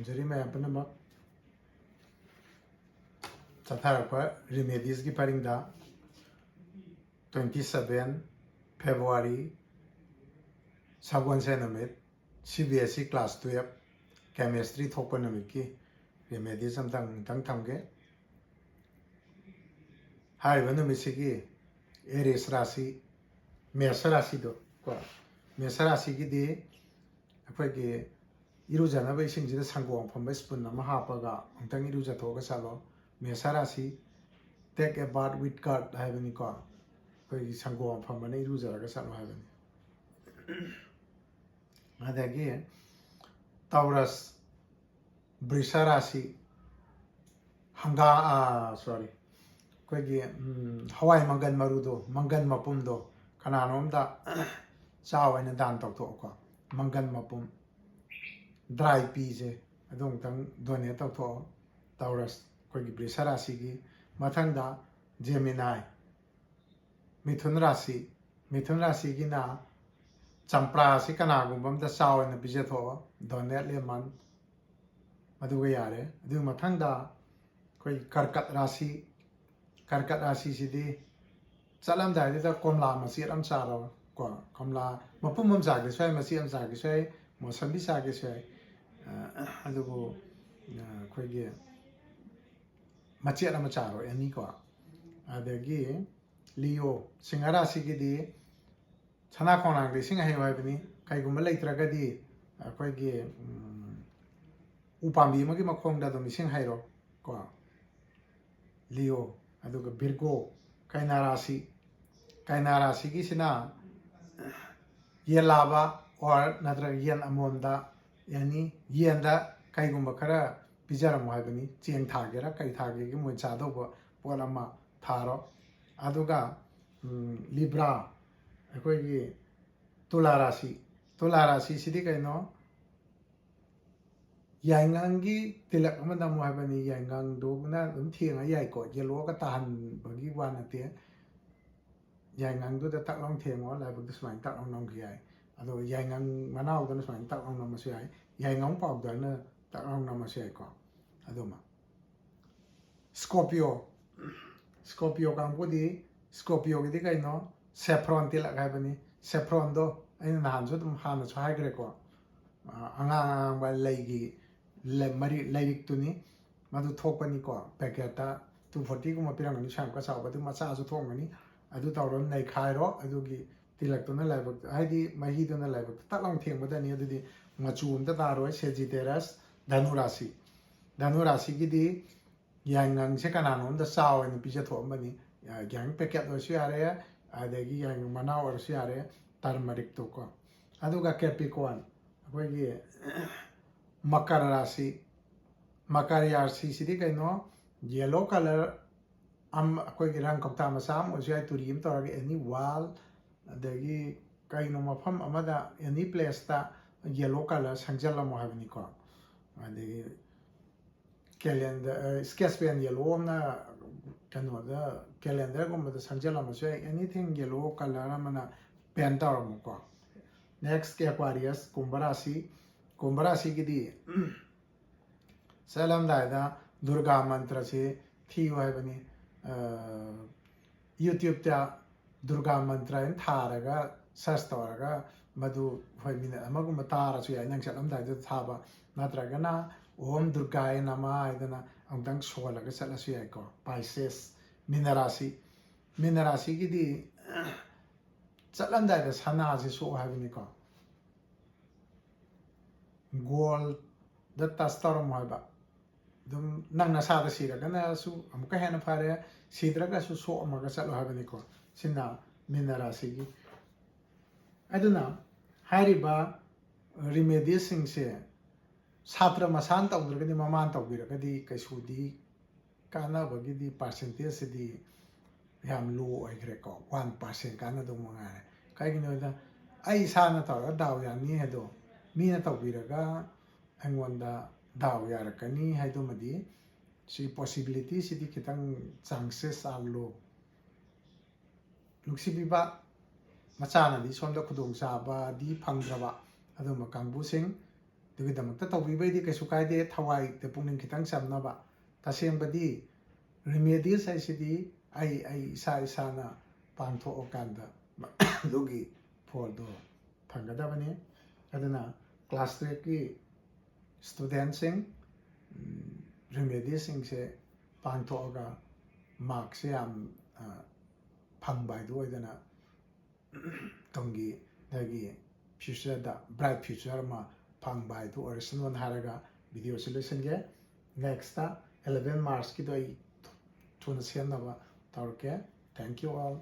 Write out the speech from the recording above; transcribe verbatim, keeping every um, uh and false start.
ꯈꯨꯔꯨꯝꯖꯔꯤ ꯃꯌꯥꯝ ꯄꯨꯝꯅꯃꯛ꯫ ꯆꯠꯊꯔꯛꯄ ꯔꯤꯃꯦꯗꯤꯁꯀꯤ ꯄꯔꯤꯡꯗ twenty seven February, ꯁꯒꯣꯜꯁꯦꯟ ꯅꯨꯃꯤꯠ, C B S E class twelve chemistry ꯊꯣꯛꯄ ꯅꯨꯃꯤꯠꯀꯤ ꯔꯤꯃꯦꯗꯤꯁ ꯑꯝꯇꯪ, ꯑꯝꯇꯪ ꯊꯝꯒꯦ꯫ ꯍꯥꯏꯔꯤꯕ ꯅꯨꯃꯤꯠꯁꯤꯒꯤ ꯑꯦꯔꯤꯁ ꯔꯥꯁꯤ, ꯃꯦꯁ ꯔꯥꯁꯤꯗꯣ ꯀꯣ, ꯃꯦꯁ ꯔꯥꯁꯤꯒꯤꯗꯤ ꯑꯩꯈꯣꯏꯒꯤ ꯏꯔꯨꯖꯅꯕ ꯏꯁꯤꯡꯁꯤꯗ ꯁꯪꯒꯣꯝ ꯑꯐꯝꯕ spoon ꯑꯃ ꯍꯥꯞꯄꯒ ꯑꯃꯨꯛꯇꯪ ꯏꯔꯨꯖꯊꯣꯛꯑꯒ ꯆꯠꯂꯣ꯫ ꯃꯦꯁ ꯔꯥꯁꯤ, take a bath with curd ꯍꯥꯏꯕꯅꯤꯀꯣ, ꯑꯩꯈꯣꯏꯒꯤ ꯁꯪꯒꯣꯝ ꯑꯐꯝꯕꯅ ꯏꯔꯨꯖꯔꯒ ꯆꯠꯂꯣ ꯍꯥꯏꯕꯅꯤ꯫ ꯑꯗꯒꯤ ꯇꯧꯔꯁ, ꯕ꯭ꯔꯤꯁ ꯔꯥꯁꯤ, ꯍꯪꯒꯥ, ꯁꯣꯔꯤ, ꯑꯩꯈꯣꯏꯒꯤ ꯎꯝ, ꯍꯋꯥꯏ ꯃꯪꯒꯟ ꯃꯔꯨꯗꯣ, ꯃꯪꯒꯟ ꯃꯄꯨꯝꯗꯣ ꯀꯅꯥꯅꯣꯝꯗ ꯆꯥꯎ ꯍꯥꯏꯅ ꯗꯥꯟ ꯇꯧꯊꯣꯛꯑꯣꯀꯣ꯫ ꯃꯪꯒꯟ ꯃꯄꯨꯝ, ꯗ꯭ꯔꯥꯏ ꯄꯤꯁꯦ ꯑꯗꯨ ꯑꯃꯨꯛꯇꯪ ꯗꯣꯅꯦꯠ ꯇꯧꯊꯣꯛꯑꯣ꯫ ꯇꯧꯔꯁ, ꯑꯩꯈꯣꯏꯒꯤ ꯕ꯭ꯔꯤꯁ ꯔꯥꯁꯤꯒꯤ꯫ ꯃꯊꯪꯗ ꯖꯦꯃꯤꯅꯥꯏ, ꯃꯤꯊꯨꯟ ꯔꯥꯁꯤ꯫ ꯃꯤꯊꯨꯟ ꯔꯥꯁꯤꯒꯤꯅ ꯆꯝꯄ꯭ꯔꯥꯁꯤ ꯀꯅꯥꯒꯨꯝꯕ ꯑꯝꯗ ꯆꯥꯎ ꯍꯥꯏꯅ ꯄꯤꯖꯊꯣꯛꯑꯣ, ꯗꯣꯅꯦꯠ ꯂꯦꯃꯟ, ꯃꯗꯨꯒ ꯌꯥꯔꯦ꯫ ꯑꯗꯨꯒꯤ ꯃꯊꯪꯗ ꯑꯩꯈꯣꯏ ꯀꯔꯀꯠ ꯔꯥꯁꯤ꯫ ꯀꯔꯀꯠ ꯔꯥꯁꯤꯁꯤꯗꯤ ꯆꯠꯂꯝꯗꯥꯏꯗꯨꯗ ꯀꯣꯝꯂꯥ ꯃꯆꯦꯠ ꯑꯃ ꯆꯥꯔꯣ ꯀꯣ꯫ ꯀꯣꯝꯂꯥ ꯃꯄꯨꯝ ꯑꯃ ꯆꯥꯒꯦꯁꯨ ꯌꯥꯏ, ꯃꯆꯦꯠ ꯑꯃ ꯆꯥꯒꯦꯁꯨ ꯌꯥꯏ, ꯃꯣꯁꯝꯕꯤ ꯆꯥꯒꯦꯁꯨ ꯌꯥꯏ꯫ ꯑ, ꯑꯗꯨꯕꯨ, ꯑ, ꯑꯩꯈꯣꯏꯒꯤ ꯃꯆꯦꯠ ꯑꯃ ꯆꯥꯔꯣ, ꯑꯦꯅꯤ ꯀꯣ꯫ ꯑꯗꯒꯤ ꯂꯤꯑꯣ, ꯁꯤꯡꯍ ꯔꯥꯁꯤꯒꯤꯗꯤ ꯁꯅꯥ ꯈꯣꯡꯅꯥꯡꯗ ꯏꯁꯤꯡ ꯍꯩꯌꯨ ꯍꯥꯏꯕꯅꯤ꯫ ꯀꯩꯒꯨꯝꯕ ꯂꯩꯇ꯭ꯔꯒꯗꯤ ꯑꯩꯈꯣꯏꯒꯤ, ꯎꯝ, ꯎ ꯄꯥꯝꯕꯤ ꯑꯃꯒꯤ ꯃꯈꯣꯡꯗ ꯑꯗꯨꯝ ꯏꯁꯤꯡ ꯍꯩꯔꯣ ꯀꯣ꯫ ꯂꯤꯑꯣ꯫ ꯑꯗꯨꯒ ꯚꯤꯔꯒꯣ, ꯀꯩꯅꯥ ꯔꯥꯁꯤ꯫ ꯀꯩꯅꯥ ꯔꯥꯁꯤꯒꯤꯁꯤꯅ ꯌꯦꯟ ꯂꯥꯕ ꯑꯣꯔ ꯅꯠꯇ꯭ꯔꯒ ꯌꯦꯟ ꯑꯃꯣꯝꯗ, ꯑꯦꯅꯤ ꯌꯦꯟꯗ ꯀꯩꯒꯨꯝꯕ ꯈꯔ ꯄꯤꯖꯔꯝꯃꯣ ꯍꯥꯏꯕꯅꯤ꯫ ꯆꯦꯡ ꯊꯥꯒꯦꯔꯥ ꯀꯩ ꯊꯥꯒꯦꯒꯤ ꯃꯣꯏ ꯆꯥꯗꯧꯕ ꯄꯣꯠ ꯑꯃ ꯊꯥꯔꯣ꯫ ꯑꯗꯨꯒ, ꯎꯝ, ꯂꯤꯕ꯭ꯔꯥ, ꯑꯩꯈꯣꯏꯒꯤ ꯇꯨꯂꯥ ꯔꯥꯁꯤ꯫ ꯇꯨꯂꯥ ꯔꯥꯁꯤꯁꯤꯗꯤ ꯀꯩꯅꯣ? ꯌꯥꯏꯉꯪꯒꯤ ꯇꯤꯂꯛ ꯑꯃ ꯅꯝꯃꯨ ꯍꯥꯏꯕꯅꯤ꯫ ꯌꯥꯏꯉꯪꯗꯨꯅ ꯑꯗꯨꯝ ꯊꯦꯡꯉ ꯌꯥꯏꯀꯣ, ꯌꯦꯜꯂꯣꯒ ꯇꯥꯍꯟꯕꯒꯤ ꯋꯥ ꯅꯠꯇꯦ꯫ ꯌꯥꯏꯉꯪꯗꯨꯗ ꯇꯛ ꯂꯥꯎ ꯊꯦꯡꯉꯣ, ꯂꯥꯏꯕꯛꯇ ꯁꯨꯃꯥꯏꯅ ꯇꯛ ꯂꯥꯎ ꯅꯝꯈꯤ ꯌꯥꯏ꯫ ꯑꯗꯣ ꯌꯥꯏꯉꯪ ꯃꯅꯥꯎꯗꯅ ꯁꯨꯃꯥꯏꯅ ꯇꯛ ꯂꯥꯎ ꯅꯝꯃꯁꯨ ꯌꯥꯏ꯫ ꯌꯥꯏꯉꯪ ꯄꯥꯎꯗꯔꯅ ꯇꯛ ꯂꯥꯎ ꯅꯝꯃꯁꯨ ꯌꯥꯏꯀꯣ꯫ ꯑꯗꯨꯃ Scorpio, Scorpio ꯀꯥꯡꯕꯨꯗꯤ, Scorpioꯒꯤꯗꯤ ꯀꯩꯅꯣ? Saffron ꯇꯤꯂꯛ ꯍꯥꯏꯕꯅꯤ꯫ Saffronꯗꯣ ꯑꯩꯅ ꯅꯍꯥꯟꯁꯨ ꯑꯗꯨꯝ ꯍꯥꯟꯅꯁꯨ ꯍꯥꯏꯈ꯭ꯔꯦꯀꯣ꯫ ꯑꯉꯥꯡ ꯑꯉꯥꯡꯕ ꯂꯩꯒꯤ ꯂꯩꯔꯤꯛꯇꯨꯅꯤ꯫ ꯃꯗꯨ ꯊꯣꯛꯄꯅꯤꯀꯣ꯫ Packetꯇ two fortyꯒꯨꯝꯕ ꯄꯤꯔꯝꯒꯅꯤ, ꯁ꯭ꯌꯥꯝ ꯀ ꯆꯥꯎꯕ ꯑꯗꯨ ꯃꯆꯥꯁꯨ ꯊꯣꯛꯑꯝꯒꯅꯤ꯫ ꯑꯗꯨ ꯇꯧꯔꯒ ꯅꯩꯈꯥꯏꯔꯣ꯫ ꯑꯗꯨꯒꯤ ꯇꯤꯂꯛꯇꯨꯅ ꯂꯥꯏꯕꯛ, ꯍꯥꯏꯗꯤ ꯃꯍꯤꯗꯨꯅ ꯂꯥꯏꯕꯛꯇ ꯇꯛ ꯂꯥꯎꯅ ꯊꯦꯡꯕꯗꯅꯤ꯫ ꯑꯗꯨꯗꯤ ꯃꯆꯨ ꯑꯝꯇ ꯇꯥꯔꯣꯏ꯫ Sagittarius, ꯙꯅꯨ ꯔꯥꯁꯤ꯫ ꯙꯅꯨ ꯔꯥꯁꯤꯒꯤꯗꯤ ꯌꯥꯏꯉꯪꯁꯦ ꯀꯅꯥꯅꯣꯝꯗ ꯆꯥꯎ ꯍꯥꯏꯅ ꯄꯤꯖꯊꯣꯛꯑꯝꯕꯅꯤ꯫ ꯌꯥꯏꯉꯪ packet ꯑꯣꯏꯔꯁꯨ ꯌꯥꯔꯦ, ꯑꯗꯒꯤ ꯌꯥꯏꯉꯪ ꯃꯅꯥ ꯑꯣꯏꯔꯁꯨ ꯌꯥꯔꯦ, turmericꯇꯣ ꯀꯣ꯫ ꯑꯗꯨꯒ Capricorn, ꯑꯩꯈꯣꯏꯒꯤ ꯃꯀꯔ ꯔꯥꯁꯤ꯫ ꯃꯀꯔ ꯔꯥꯁꯤꯁꯤꯗꯤ ꯀꯩꯅꯣ? Yellow colour ꯑꯃ, ꯑꯩꯈꯣꯏꯒꯤ ꯔꯪ ꯀꯧꯇꯥ ꯃꯆꯥ ꯑꯃ ꯑꯣꯏꯔꯁꯨ ꯌꯥꯏ, ꯇꯨꯔꯤ ꯑꯃ ꯇꯧꯔꯒ any wall, ꯑꯗꯒꯤ ꯀꯩꯅꯣ ꯃꯐꯝ ꯑꯃꯗ any placeꯇ yellow colour ꯁꯪꯖꯜꯂꯝꯃꯣ ꯍꯥꯏꯕꯅꯤꯀꯣ꯫ ꯑꯗꯒꯤ calendar, sketch pen yellow ꯑꯃꯅ ꯀꯩꯅꯣꯗ calendarꯒꯨꯝꯕꯗ ꯁꯪꯖꯜꯂꯝꯃꯁꯨ ꯌꯥꯏ, anything yellow colour ꯑꯃꯅ paint ꯇꯧꯔꯝꯃꯨꯀꯣ꯫ Next Aquarius, ꯀꯨꯝꯚ ꯔꯥꯁꯤ꯫ ꯀꯨꯝꯚ ꯔꯥꯁꯤꯒꯤꯗꯤ ꯆꯠꯂꯝꯗꯥꯏꯗ ꯗꯨꯔꯒꯥ ꯃꯟꯇ꯭ꯔꯁꯤ ꯊꯤꯌꯨ ꯍꯥꯏꯕꯅꯤ꯫ YouTubeꯇ ꯗꯨꯔꯒꯥ ꯃꯟꯇ꯭ꯔ ꯍꯥꯏꯅ ꯊꯥꯔꯒ search ꯇꯧꯔꯒ ꯃꯗꯨ ꯍꯣꯏ minute ꯑꯃꯒꯨꯝꯕ ꯇꯥꯔꯁꯨ ꯌꯥꯏ ꯅꯪ ꯆꯠꯂꯝꯗꯥꯏꯗꯨꯗ ꯊꯥꯕ꯫ ꯅꯠꯇ꯭ꯔꯒꯅ ꯑꯣꯝ ꯗꯨꯔꯒꯥꯌ ꯅꯃ ꯍꯥꯏꯗꯅ ꯑꯃꯨꯛꯇꯪ ꯁꯣꯜꯂꯒ ꯆꯠꯂꯁꯨ ꯌꯥꯏꯀꯣ꯫ Pisces, ꯃꯤꯅ ꯔꯥꯁꯤ꯫ ꯃꯤꯅ ꯔꯥꯁꯤꯒꯤꯗꯤ ꯆꯠꯂꯝꯗꯥꯏꯗ ꯁꯅꯥꯁꯤ ꯁꯣꯛꯑꯣ ꯍꯥꯏꯕꯅꯤꯀꯣ꯫ Goldꯗ touch ꯇꯧꯔꯝꯃꯣ ꯍꯥꯏꯕ꯫ ꯑꯗꯨꯝ ꯅꯪ ꯅꯁꯥꯗ ꯁꯤꯔꯒꯅꯁꯨ ꯑꯃꯨꯛꯀ ꯍꯦꯟꯅ ꯐꯔꯦ, ꯁꯤꯗ꯭ꯔꯒꯁꯨ ꯁꯣꯛꯑꯝꯃꯒ ꯆꯠꯂꯣ ꯍꯥꯏꯕꯅꯤꯀꯣ꯫ ꯁꯤꯅ ꯃꯤꯅ ꯔꯥꯁꯤꯒꯤ꯫ ꯑꯗꯨꯅ ꯍꯥꯏꯔꯤꯕ remediesꯁꯤꯡꯁꯦ ꯁꯥꯇ꯭ꯔ ꯃꯁꯥꯅ ꯇꯧꯗ꯭ꯔꯒꯗꯤ ꯃꯃꯥꯅ ꯇꯧꯕꯤꯔꯒꯗꯤ ꯀꯩꯁꯨꯗꯤ ꯀꯥꯟꯅꯕꯒꯤꯗꯤ percentageꯁꯤꯗꯤ ꯌꯥꯝ low ꯑꯣꯏꯈ꯭ꯔꯦꯀꯣ, one percent ꯀꯥꯟꯅꯗꯧ ꯃꯉꯥꯏꯔꯦ꯫ ꯀꯩꯒꯤꯅꯣ ꯍꯥꯏꯗ ꯑꯩ ꯏꯁꯥꯅ ꯇꯧꯔꯒ ꯗꯥꯎ ꯌꯥꯅꯤ ꯍꯥꯏꯗꯣ ꯃꯤꯅ ꯇꯧꯕꯤꯔꯒ ꯑꯩꯉꯣꯟꯗ ꯗꯥꯎ ꯌꯥꯔꯛꯀꯅꯤ ꯍꯥꯏꯗꯨꯃꯗꯤ ꯁꯤ possibilityꯁꯤꯗꯤ ꯈꯤꯇꯪ chances are low꯫ ꯅꯨꯡꯁꯤꯕꯤꯕ ꯃꯆꯥꯅꯗꯤ ꯁꯣꯝꯗ ꯈꯨꯗꯣꯡꯆꯥꯕꯗꯤ ꯐꯪꯗ꯭ꯔꯕ ꯑꯗꯨꯝꯕ ꯀꯥꯡꯕꯨꯁꯤꯡ ꯑꯗꯨꯒꯤꯗꯃꯛꯇ ꯇꯧꯕꯤꯕꯩꯗꯤ ꯀꯩꯁꯨ ꯀꯥꯏꯗꯦ, ꯊꯋꯥꯏꯗ ꯄꯨꯛꯅꯤꯡ ꯈꯤꯇꯪ ꯆꯝꯅꯕ꯫ ꯇꯁꯦꯡꯕꯗꯤ remedies ꯍꯥꯏꯁꯤꯗꯤ ꯑꯩ ꯑꯩ ꯏꯁꯥ ꯏꯁꯥꯅ ꯄꯥꯡꯊꯣꯛꯑꯀꯥꯟꯗ ꯑꯗꯨꯒꯤ ꯐꯣꯜꯗꯣ ꯐꯪꯒꯗꯕꯅꯤ꯫ ꯑꯗꯨꯅ ꯀ꯭ꯂꯥꯁ ꯇꯨꯌꯦꯜꯐꯀꯤ ꯁ꯭ꯇꯨꯗꯦꯟꯁꯤꯡ ꯔꯤꯃꯦꯗꯤꯁꯤꯡꯁꯦ ꯄꯥꯡꯊꯣꯛꯑꯒ ꯃꯥꯔꯛꯁꯦ ꯌꯥꯝ ꯐꯪꯕ ꯍꯥꯏꯗꯨ ꯑꯣꯏꯗꯅ ꯇꯨꯡꯒꯤ ꯅꯣꯏꯒꯤ ꯐ꯭ꯌꯨꯆꯔꯗ ꯕ꯭ꯔꯥꯏꯠ ꯐ꯭ꯌꯨꯆꯔ ꯑꯃ ꯐꯪꯕ ꯍꯥꯏꯗꯨ ꯑꯣꯏꯔꯁꯅꯨꯅ ꯍꯥꯏꯔꯒ ꯚꯤꯗꯤꯑꯣꯁꯤ ꯂꯣꯏꯁꯤꯟꯒꯦ꯫ ꯅꯦꯛꯁꯇ ꯑꯦꯂꯚꯦꯟ ꯃꯥꯔꯆꯀꯤꯗꯣ ꯑꯩ ꯊꯨꯅ ꯁꯦꯝꯅꯕ ꯇꯧꯔꯛꯀꯦ꯫ Thank you all.